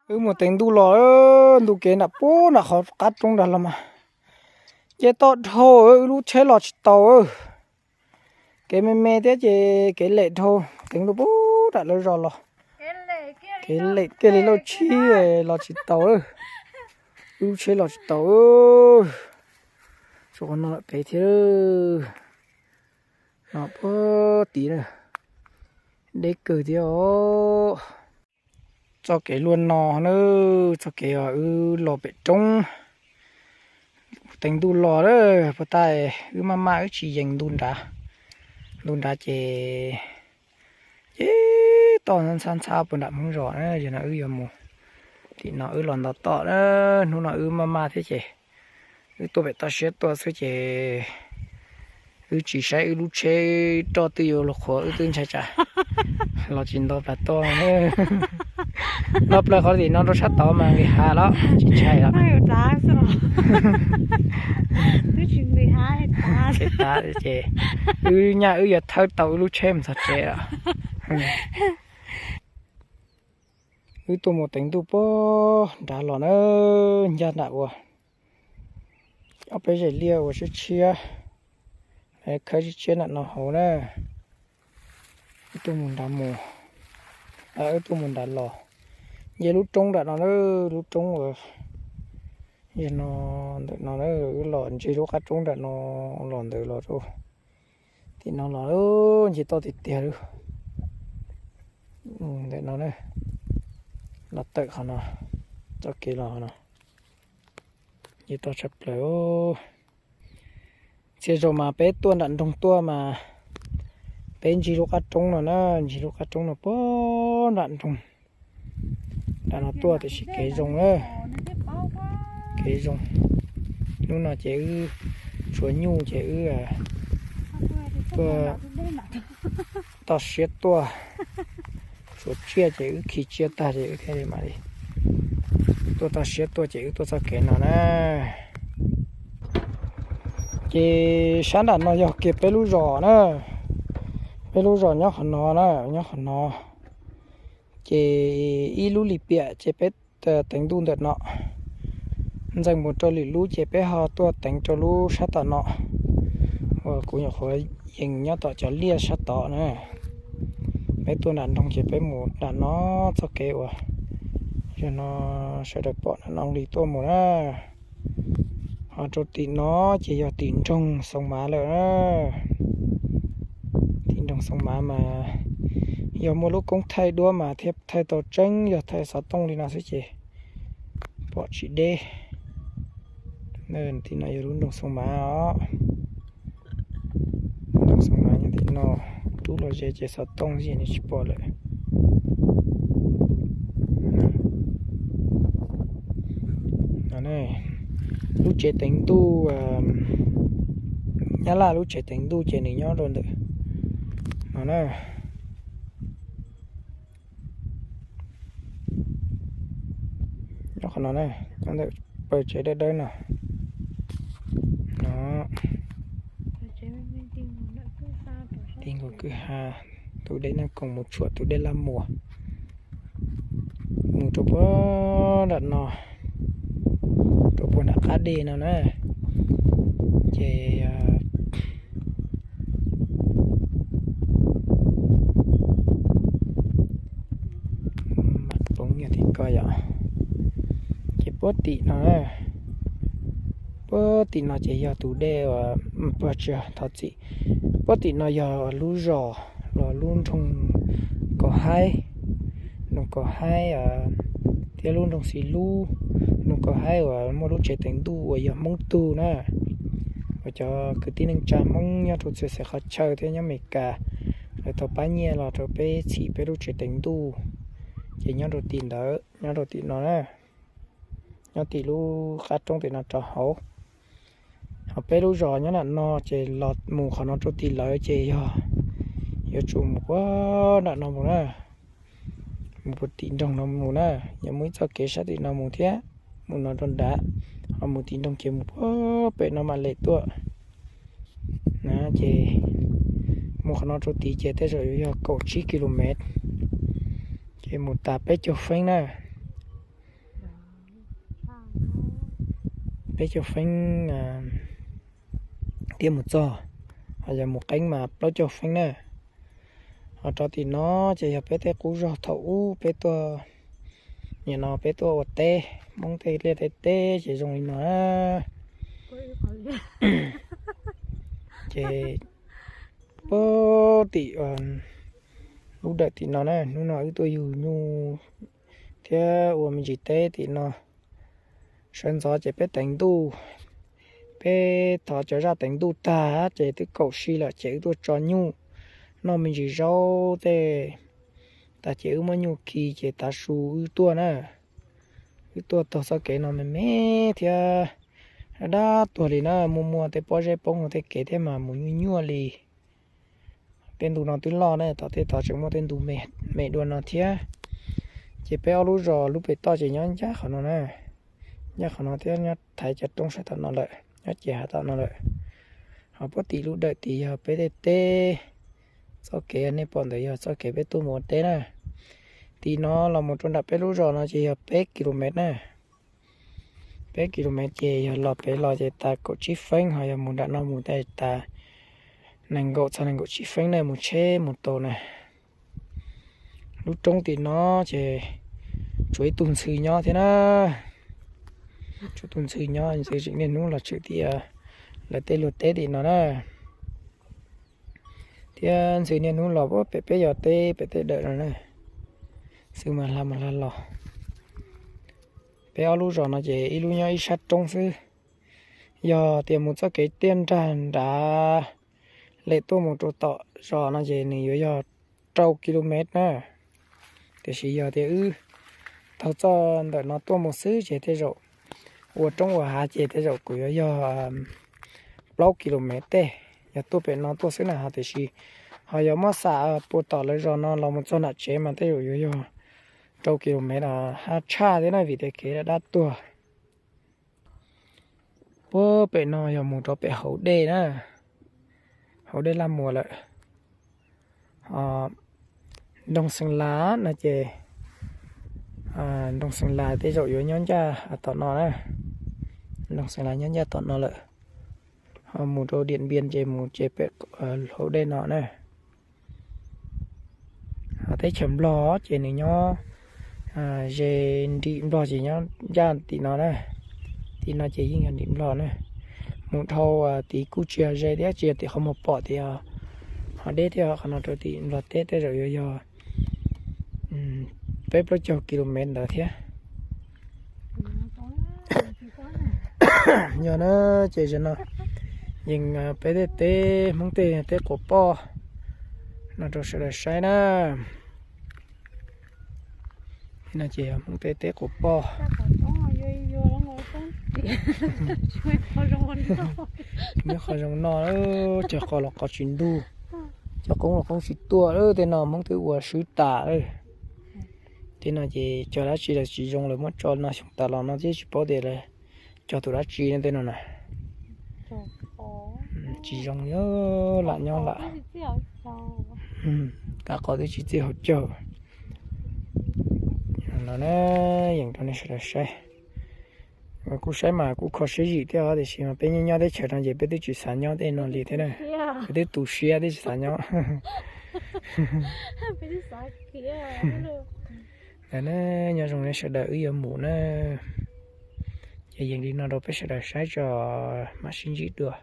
Wb mus teev ntuj los, ntu kev nram puag nram qhov qab roob nrad los mas ces toj dhau, wb lub tsheb los tsis tau. Kev me me thiab ces kev lem dhau, teev ntuj puag nram lawv zos los, kev lem kiag li lauj tshib los tsis tau lawm. Wb lub tsheb los tsis tau. Tsuas qhov no lawm pem thiab. No puag tid na, deb kawg thiab os. Txoj kev luaj no na, txoj kev wb los pem roob, teev ntuj los na, puag ta wb maj maj wb tsis yees ntu nrad. Ntu nrad ces ces toj ntxhab ntxhab puag nram Hmoob zos na, yog no wb yuav mus tim no wb los nto toj na. Hnub no wb maj maj thiab ces wb tuaj pem toj siab tuaj xwb ces wb tsis saib wb lub tsheb roj twb yuav luag qhuav wb twb ntshai tsam los tsis nto plas tuaj. Nto plaws qhov tim no rau sab tod mas nqis hav los tsis ntshai los. Ces wb nyaj wb yuav thawb tau wb lub tsheb mus txog tsev los. Wb tuaj mus teev ntuj puag nrad los na, ncaj nram uas ob peb zem liaj uas tshiab tshiab, khawb tshiab tshiab nram no hauv na. Wb tuaj mus nrad mus, wb tuaj mus nrad los. Nce lub roob nram no na, lub roob uas yog no, ntawm no na, wb los ntsig lub qab roob nram no los ntawd los rau tim no los nce toj tiag tiag li. Ntawm no na, los tawm qhov no, txoj kev los no nce toj tshaj plaws. Txhia zaus mas peb tuaj nram nroog tuaj mas peb ntsig lub qab roob no na, ntsig lub qab roob no puag nram nroog. Nram no tuaj tiam sis kev zoo na, kev zoo. Hnub no ces wb tshuav nyuj ces wb tuaj toj siab tuaj, tshuav tsiaj ces wb khi tsiaj tag ces wb thiaj li mam li tuaj toj siab tuaj ces wb tuaj txoj kev no na. Ces sab nram no yog kiag peb lub zos na, peb lub zos nyob qhov no na, nyob qhov no. Ces ib lub lis piam ces peb teev ntuj ntawm no, ntxees mus rau lwm lub ces peb ho tuaj teev rau lub sab tom no, uas kuv nyuam qhuav yees nyob tom cov liaj sab tod na. Peb tuaj nram nroog ces peb mus nram no txoj kev uas yog no sawv daws pom nram no li tuaj mus na. Ho rau tim no ces yog tim nroog Xoo Mav lawm na. Tim nroog Xoo Mav mas yog muaj lub koob thaij duab mas thiaj thaij tau tseeb, yog thaij xov tooj li no xwb ces pom tsis deb. Tim no yog lub nroog Xoo Mav os. Nroog Xoo Mav nyob tim no, rub los ze ces xov tooj xwb ces nws tsis pom lawm. Lub tsev teev ntuj, Nyab Laj lub tsev teev ntuj ces nws nyob rau ntawm no na. Nyob qhov no na, nyob ntawm pawg tsev dawb dawb no. No, ti nkaus kwj ha, tus dej Naj Koom mus tshuam tus dej Laj Muas mus rau puag nram no, rau puag nram qab dej no na. Ces mam poob nyiaj tim ko yom. Ces puag tim no, puag tim no ces yog tus dej uas, puag tsis, thov txim, puag tim no yog lub zos los lub nroog Kaum Haib, nroog Kaum Haib thiab lub nroog Xis Lub, nroog Kaum Haib uas muaj lub tsev teev ntuj uas yog Hmoob tug na, uas cov kwv tij neej tsa Hmoob nyob rau txhua xeem qhov chaw thiab nyob Amelikas lawv tau pab nyiaj los rau peb txhim peb lub tsev teev ntuj. Ces nyob rau tim ntawd, nyob rau tim no na, nyob tim lub qab roob tim no rau hauv. Ho peb lub zos nyob nram no ces los mus qhov no rau tim lawv ces yog yuav tsum mus puag nram no mus na, mus puag tim nroog no mus na. Yuav muaj ib txoj kev sab tim no mus thiab, mus no rau nrad, ho mus tim nroog ces mus puag pem no mam lem tuaj na. Ces mus qhov no rau tid ces tej zaum yuav yog kaum tsib ki lo mev, ces mus tas peb caug feeb na. peb caug feeb thiab mus txog, ho yog mus qeeb mas plaub caug feeb na. Ho rov tim no ces yog peb tej qub zog thaum ub peb tuaj, nim no peb tuaj ua teb, Hmoob tej liaj tej teb ces zoo li no na. Ces puag tim lub dawm tim no na, hnub no wb tuaj yug nyuj thiab ua me ntsis teb tim no. Sawv ntxov ces peb teev ntuj, peb thov cov zaj teev ntuj tag ces twb kaum si lawm ces wb tuaj tso nyuj, noj me ntsis zaub tej tas ces wb muab nyuj khi ces tav su wb tuaj na. Wb tuaj taug txoj kev no me me thiab dab tuag li na, muaj muaj tej pob zeb poob hauv tej kev thiab mas mus nyuaj nyuaj li. Tej ntu no twb loj na, tom tej tod tseem muaj tej ntu me dua no thiab. Ces peb ob lub zos lub pem toj ces nyob ncaj qhov no na, ncaj qhov no thiab nyob thaiv cov roob sab tom no lawm, nyob ces hav tom no lawm. Ho puag tim lub dawm tid yog peb tej teb, txoj kev nej pom ntawd yog txoj kev peb tuaj mus ua teb na. Tim no los mus rau nram peb lub zos no ces yog peb kilomev na. Peb kilomev ces yog los pem los ces tas kaum tsib feeb, ho yog mus nram no mus tas nees nkaum txog nees nkaum tsib feeb na, mus tsheb mus tau na. Lub roob tim no ces tsuas ib tug ntxhw nyob thiab na. Tsuas tus ntxhw nyob, ntxhw tseem niaj hnub los tshwm tim lawv tej luag teb tim no na. Thiab ntxhw niaj hnub los pem peb yog teb pem tej dawm no na. Ntxhw mas hla mas hla los. Peb ob lub zos no ces ib lub nyob ib sab roob xwb. Yog tias mus txoj kev tiaj nrag nrad lem tuaj mus rau tom zos no ces nws yuav yog rau kilomev na. Tiam sis yog tias wb taug txoj ntawm no tuaj mus xwb ces tej zaum ua roob ua hav ces tej zaum kuj yuav yog plaub kilomev tej, yog tuaj pem no tuaj xwb na. Ho tiam sis ho yog muab xam puag tom lawv zos no los mus txog nram tsev mas tej zaum yuav yog rau kilomev los haj tshaj thiab na, vim tias kev dab tuag. Puag pem no yog mus rau pem hauv dej na, hauv dej Laj Muas lawm. Nroog Xeev Las no ces, nroog Xeev Las tej zaum yuav nyob ncaj tom no na. Nroog Xeev Las nyob ncaj tom no lawm. Ho mus rau Điện Biên ces mus ces pem hauv dej no na. Ho teb chaws Nplog ces nws nyob ze, nrim Nplog ces nyob ncaj tim no na. Tim no ces yeej yog nrim Nplog na. Mus dhau tid kuj tsis yog ze thiab, tsis yog tim qhov muag pom tias ho deb thiab, qhov no rau tim Nplog teb tej zaum yuav yog peb plaub caug kilomev ntawd thiab. Yog na, ces zaum no yeej peb tej teb, Hmoob tej teb quas poj no rau sawv daws saib na. No ces Hmoob tej teb quas poj. Nyob qhov zoo no, cog qos los qos tsis ntug, cog qoob los qoob tsis tuaj, tej no Hmoob twb ua swb tas lawm. Tej no ces cog dab tsi los tsis zoo lawm, muab tso no xyoo tas los no twb tsis paub tias lawv cog tus dab tsi no tej no na. Tsis zoo, lam nyob lam, kav qos twb tsis txij hauv caug. No na, yeej rau nej sawv daws saib. Kuj saib mas kuj kho siab zim thiab os, tiam sis mas peb nyob nyob teb chaws no ces peb twb tsis xav nyob tej no li thiab na. Peb twb tu siab twb tsis xav nyob. Nyob zoo nej sawv daws, wb yuav mus na. Ces yeej li no rau peb sawv daws saib tso, mam sib ntsib dua.